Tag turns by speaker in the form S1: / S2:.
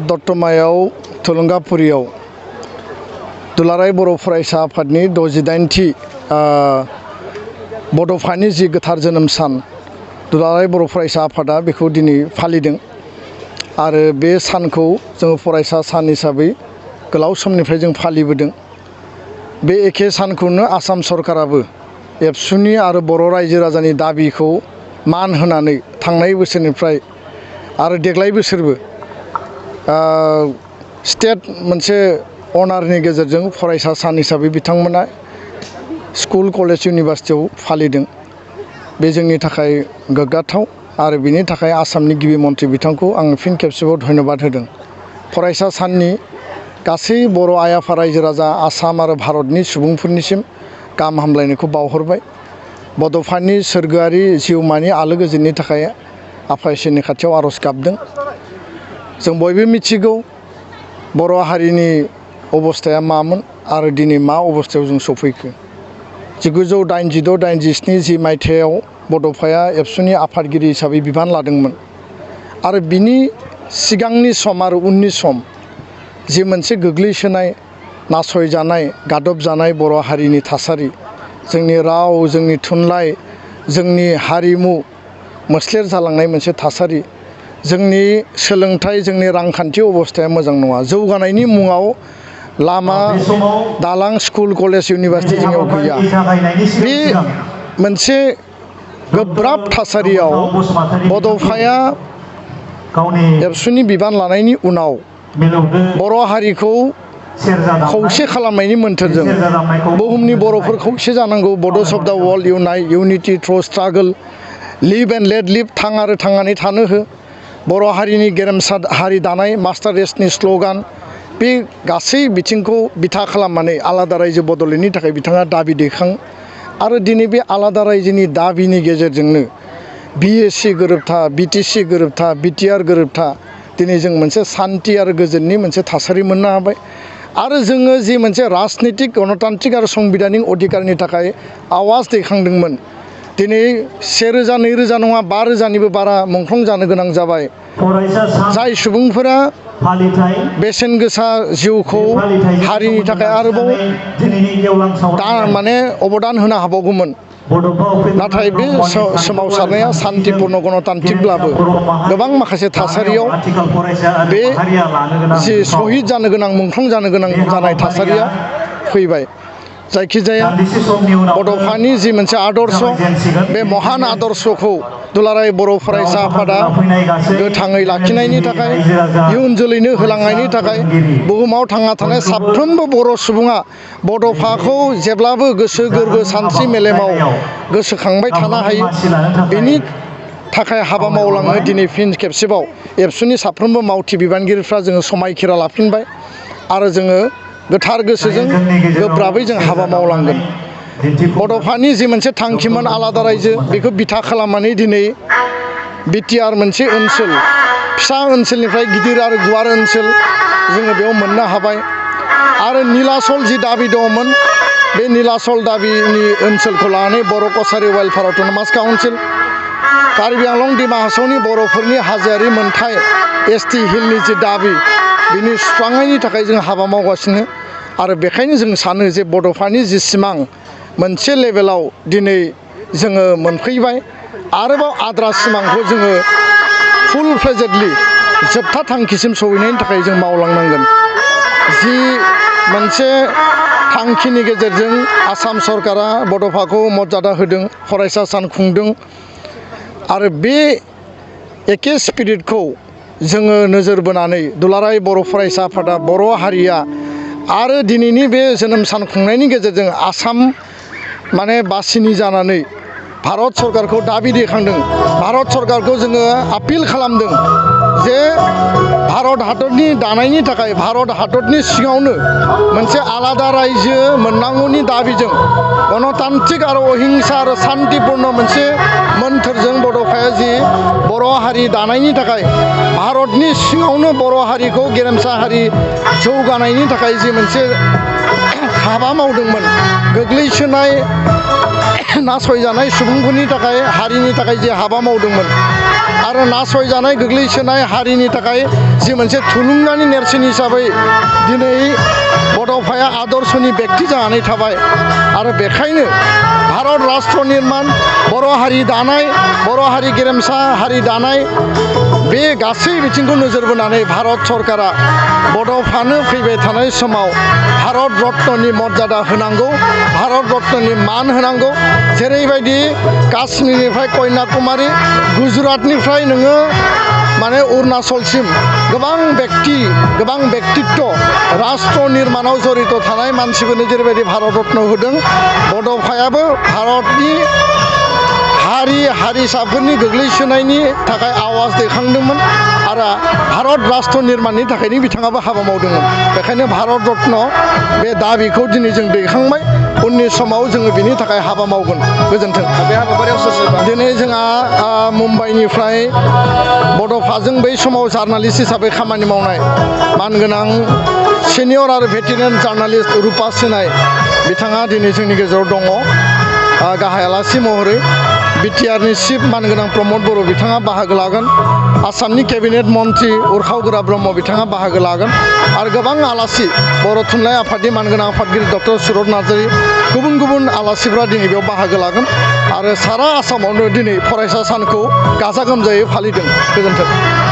S1: दतमायाव थुलुंगाफुरियाव दुलाराय बर' फरायसा आफादनि 68थि बड'फानि जि गोथार जोनोम सान दुलाराय बर' फरायसा आफादा बेखौ दिनै फालिदों आरो बे सानखौ जों फरायसा सान हिसाबै गोलाव समनिफ्राय जों फालिबोदों। बे एखे सानखौनो आसाम सरकाराबो एबसुनि आरो बर' रायजो राजानि दाबिखौ मान होनानै थांनाय बोसोरनिफ्राय आरो देग्लाय बोसोरबो स्टेट मोनसे अनारनि गेजेरजों फरायसा सान हिसाबै बिथांमोना स्कुल कलेज इउनिभारसिटियाव फालिदों। बे जोंनि थाखाय गोग्गाथाव आरो बिनि थाखाय आसामनि गिबि मन्थ्रि बिथांखौ आं फिन खेबसेबाव धन्यबाद होदों। फरायसा साननि गासै बर' आइ आफा रायजो राजा आसाम आरो भारतनि सुबुंफोरनिसिम गाहाम हामलायनायखौ बावहरबाय। बड'फानि सोरगोआरि जिउमानि आलो गोजोननि थाखाय आफा इसोरनि खाथियाव आर'ज गाबदों। जों बयबो मिथिगौ बर' हारिनि अबस्थाया मामोन आरो दिनै मा अबस्थायाव जों सफैखो। 1986-87 जि मायथाइयाव बड'फाया एबसुनि आफादगिरि हिसाबै बिबान लादोंमोन आरो बिनि सिगांनि सम आरो उननि सम जि मोनसे गोग्लैसोनाय नासयजानाय गादबजानाय बर' हारिनि थासारि, जोंनि राव, जोंनि थुनलाइ, जोंनि हारिमु मोस्लेर जालांनाय मोनसे थासारि, जोंनि सोलोंथाइ, जोंनि रांखान्थि अबस्थाया मोजां नङा। जौगानायनि मुङाव लामा, दालां, स्कुल, कलेज, इउनिभारसिटि जोंनियाव गैया। बे मोनसे गोब्राब थासारियाव बड'फाया एबसुनि बिबान लानायनि उनाव बर' हारिखौ खौसे खालामनायनि मोन्थोरजों बुहुमनि बर'फोर खौसे जानांगौ, Bodos of the world unite, unity through struggle, live and let live, थां आरो थांनानै थानो हो, बर' हारिनि गेरेमसा हारि दानाय, मास्टार रेसनि स्ल'गान, बे गासै बिथिंखौ बिथा खालामनानै आलादा रायजो बड'लेण्डनि थाखाय बिथाङा दाबि दैखां आरो दिनै बे आलादा रायजोनि दाबिनि गेजेरजोंनो BAC गोरोबथा, BTC गोरोबथा, BTR गोरोबथा दिनै जों मोनसे सान्थि आरो गोजोननि मोनसे थासारि मोननो हाबाय। आरो जोङो जि मोनसे राजनितिक, गणतान्त्रिक आरो संबिधानिक अधिकारनि थाखाय आवाज दैखांदोंमोन, दिनै 1000, 2000 नङा 5000निबो बारा मुंख्लं जानो गोनां जाबाय। जाय सुबुंफोरा बेसेन गोसा जिउखौ हारिनि थाखाय आरोबाव अबदान होनो हाबावगौमोन, नाथाय बे सोमावसारनाया सान्तिपुर्ण गणतान्त्रिकब्लाबो गोबां माखासे थासारियाव बे जि सहिद जानो गोनां, मुंख्लं जानो गोनां जानाय थासारिया फैबाय। जायखिजाया बड'फानि जि मोनसे आदर्श, बे महान आदर्शखौ दुलाराय बर' फरायसा आफादा गोथाङै लाखिनायनि थाखाय, इयुन जोलैनो होलांनायनि थाखाय बुहुमाव थांना थानाय साफ्रोमबो बर' सुबुङा बड'फाखौ जेब्लाबो गोसो गोरबो सानस्रि मेलेमाव गोसोखांबाय थानो हायो, बेनि थाखाय हाबा मावलांनो दिनै फिन खेबसेबाव एबसुनि साफ्रोमबो मावथि बिबानगिरिफ्रा जोङो समायखिरा लाफिनबाय आरो जोङो गोथार गोसोजों गोब्राबै जों हाबा मावलांगोन। बड'फानि जि मोनसे थांखिमोन आलादा रायजो, बेखौ बिथा खालामनानै दिनै BTR मोनसे ओनसोल, फिसा ओनसोलनिफ्राय गिदिर आरो गुवार ओनसोल जोङो बेयाव मोननो हाबाय। आरो नीलाचल जि दाबि दङमोन, बे नीलाचल दाबिनि ओनसोलखौ लानानै Bodo' Kachari welfare autonomous council, Karbi Anglong Dima हासावनि बर'फोरनि हाजोआरि मोनथाय ST हिलनि जि दाबि, बिनि सुस्रांनायनि थाखाय जों हाबा मावगासिनो। आरो बेखायनो जों सानो जे बड'फानि जि सिमां मोनसे लेभेलाव दिनै जोङो मोनफैबाय, आरोबाव आद्रा सिमांखौ जोङो फुल फ्लेजेडलि जोबथा थांखिसिम सहैनायनि थाखाय जों मावलांनांगोन। जि मोनसे थांखिनि गेजेरजों आसाम सरकारा बड'फाखौ मर्यादा होदों, फरायसा सान खुंदों, आरो बे एखे स्पिरिटखौ जोङो नोजोर बोनानै दुलाराय बर' फरायसा आफादा, बर' हारिया आरो दिनैनि बे जोनोम सान खुंनायनि गेजेरजों आसाम बासिनि जानानै भारत सरकारखौ दाबि दैखांदों। भारत सरकारखौ जोङो आपिल खालामदों जे भारत हादरनि दानायनि थाखाय भारत हादरनि सिङावनो मोनसे आलादा रायजो मोननांगौनि दाबिजों गणतान्त्रिक आरो अहिंसा आरो शान्तिपुर्ण मोनसे मोन्थोरजों बड'फाया जि बर' हारि दानायनि थाखाय भारतनि सिङावनो बर' हारिखौ गेरेमसा हारि जौगानायनि थाखाय जि मोनसे हाबा मावदोंमोन गोग्लैसोनाय नासयजानाय सुबुंफोरनि थाखाय हारिनि थाखाय जे हाबा मावदोंमोन आरो नासयजानाय गोग्लैसोनाय हारिनि थाखाय जि मोनसे थुलुंगानि नेरसोन हिसाबै दिनै बड'फाया आदर्शनि बेक्ति जानानै थाबाय आरो बेखायनो भारत राष्ट्र निर्माण बर' हारि दानाय बर' हारि गेरेमसा हारि दानाय बे गासै बिथिंखौ नोजोर बोनानै भारत सरकारा बड'फानो फैबाय थानाय समाव भारत रत्ननि मर्यादा होनांगौ भारत रत्ननि मान होनांगौ जेरैबायदि काश्मीरनिफ्राय कन्याकुमारी गुजरातनिफ्राय नोङो माने अरुणाचलसिम गोबां बेक्तित्व राष्ट्र निर्माणाव जड़ित थानाय मानसिफोरनो जेरैबायदि भारत रत्न होदों बड'फायाबो भारतनि हारिसाफोरनि गोग्लैसोनायनि थाखाय आवाज दैखांदोंमोन आरो भारत राष्ट्र निर्माणनि थाखायनो बिथाङाबो हाबा मावदोंमोन बेखायनो भारत रत्न बे दाबिखौ दिनै जों दैखांबाय उननि समाव जोङो बिनि थाखाय हाबा मावगोन गोजोन्थों
S2: बे हाबाफारियाव सोर
S1: दिनै जोंहा मुम्बाइनिफ्राय बड'फाजों बै समाव जार्नालिस्ट हिसाबै खामानि मावनाय मानगोनां सिनियर आरो भेटेरान जार्नालिस्ट रुपा सिनाय बिथाङा दिनै जोंनि गेजेराव दङ गाहाय आलासि महरै बिटिआरनि चिफ मानगोनां प्रमद बर' बिथाङा बाहागो लागोन आसामनि केबिनेट मन्त्रि उरखाव गोरा ब्रह्म बिथाङा बाहागो लागोन आरो गोबां आलासि बर' थुनलाइ आफादनि मानगोनां आफादगिरि डक्टर सुरत नार्जारि गुबुन आलासिफ्रा दिनै बेयाव बाहागो लागोन आरो सारा आसामावनो दिनै फरायसा सानखौ गाजा गोमजायै फालिदों गोजोन्थों